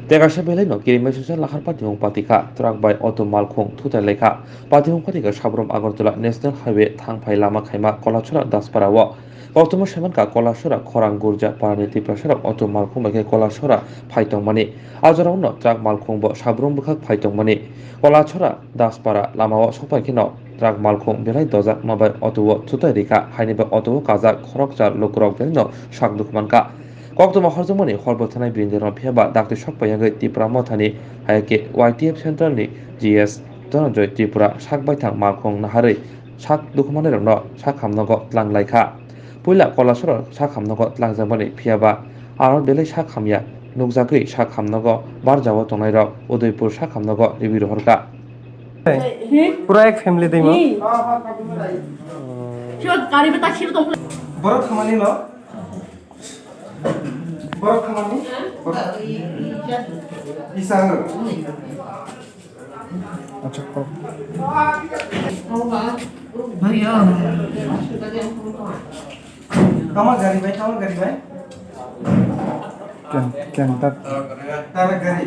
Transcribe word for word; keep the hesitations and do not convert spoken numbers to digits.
Tei kaisa belai no kirimai swijak lahar patimung patikha, truck bai auto malkhung thutai laikha. Patimung patikha Sabrom Agartala National Highway thangphai lama khaima Kolasora Daspara o. Koktwma saimankha Kolasora Khorang Gurja parani Tiprasarok auto malkhung bai khe Kolasora phai tongmani. A jorao no truck malkhung bo Sabrom bwkhak phai tongmani. Kolasora Daspara lama o sokphai khe no truck malkhung belai dojak ma bai auto o thutai rikha, haini bai auto o kajak khoroksa lukurok belai no sak dukhu mankha. Koktwma horjakmani hor bo thanai bini derma phiya ba dakti sok pai yangwi Tipra Mothani, hai khe Y T F Central ni G S Dhananjoy Tripura sak baithang malkhung naharwi sak dukhumanirokno sak hamnogo tlang laikha. Puila Kolasoro sak hamnogo tlangjakmani phiya ba aro belai sak hamya nukjagwi sak hamnogo barjao tongnairok Udaipur sak hamnogo riwi rohorkha. Pura ek family dei mo. Borok thamani no? Borok thamani? Borok isa ano? Acha, kok. Tama gari bai, tama gari bai? Ken, ken, tat. Tara gari.